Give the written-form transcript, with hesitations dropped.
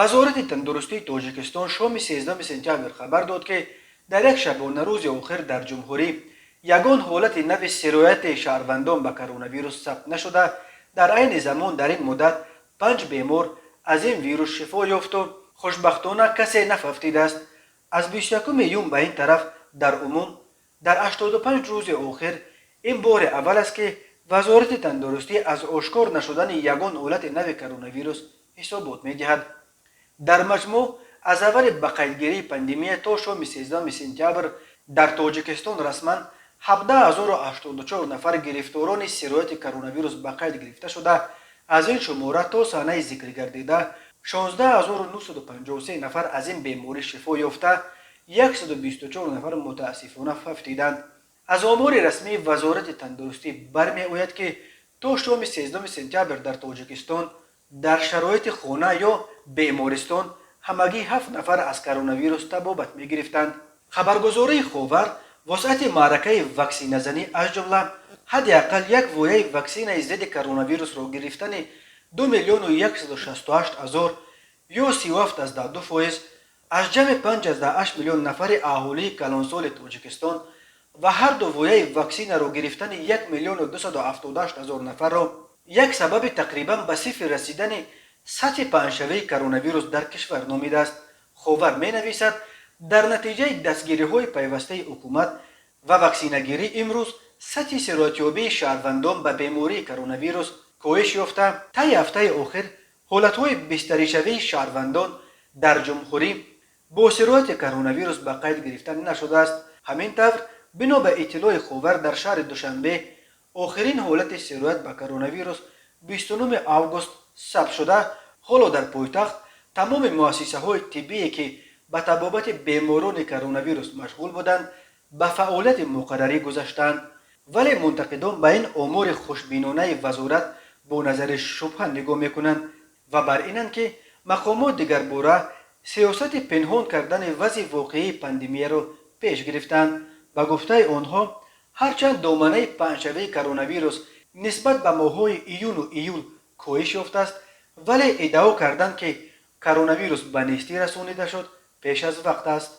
Вазорати тандурустии Тоҷикистон шоми 13 сентябр хабар дод, ки дар як шабонарӯзи охир дар ҷумҳурӣ ягон ҳолати нави сирояти шаҳрвандон ба коронавирус сабт нашуда. Дар айни замон дар ин муддат панҷ бемор аз ин вирус шифо ёфту хушбахтона касе нафавтидааст. Аз 21 июн ба ин тараф, дар умум дар 85 рӯзи охир, ин бори аввал аст, ки Вазорати тандурустӣ аз ошкор нашудани ягон ҳолати нави коронавирус ҳисобот медиҳад. Дар маҷмӯъ, аз аввали ба қайдгирии пандемия то шоми 13 сентябр дар Тоҷикистон расман 17 084 нафар гирифторони сирояти коронавирус ба қайд гирифта шуда, аз ин шумора то санаи зикргардида 16 953 нафар аз ин беморӣ шифо ёфта, 124 нафар мутаассифона фавтиданд. Аз омори расмии Вазорати тандурустӣ бармеояд, ки то шоми 13 сентябр дар Тоҷикистон дар шароити хона ё бемористон ҳамагӣ ҳафт нафар аз коронавирус табобат мегирифтанд. Хабаргузории «Ховар» вусъати маъракаи ваксиназанӣ, аз ҷумла ҳадди ақал як вояи ваксинаи зидди коронавирусро гирифтани 2 миллиону 168 ҳазор ё 37,2% аз ҷамъи 5,8 миллион нафари аҳолии калонсоли Тоҷикистон ва ҳар ду вояи ваксинаро гирифтани 1 миллиону 278 ҳазор нафарро як сабаби тақрибан ба сифр расидани сатҳи паҳншавии коронавирус дар кишвар номидааст. «Ховар» менависад, дар натиҷаи дастгириҳои пайвастаи ҳукумат ва ваксинагирӣ имрӯз сатҳи сироятёбии шаҳрвандон ба бемории коронавирус коҳиш ёфта, таи ҳафтаи охир ҳолатҳои бистаришавии шаҳрвандон дар ҷумҳурӣ бо сирояти коронавирус ба қайд гирифта нашудааст. Ҳамин тавр, бино ба иттилои «Ховар», дар шаҳри Душанбе охирин ҳолати сироят ба коронавирус 29 август сабт шуда. Ҳоло дар пойтахт тамоми муассисаҳои тиббие, ки ба табобати беморони коронавирус машғул буданд, ба фаъолияти муқаррарӣ гузаштанд. Вале мунтақидон ба ин омори хушбинонаи вазорат бо назари шубҳа нигоҳ мекунанд ва бар инанд, ки мақомот дигарбора сиёсати пинҳон кардани вазъи воқеии пандемияро пеш гирифтанд. Ба гуфтаи онҳо, ҳарчанд доманаи паҳншавии коронавирус нисбат ба моҳҳои июну июл коҳиш ёфтааст, вале иддао карданд, ки коронавирус ба нестӣ расонида шуд, пеш аз вақт аст.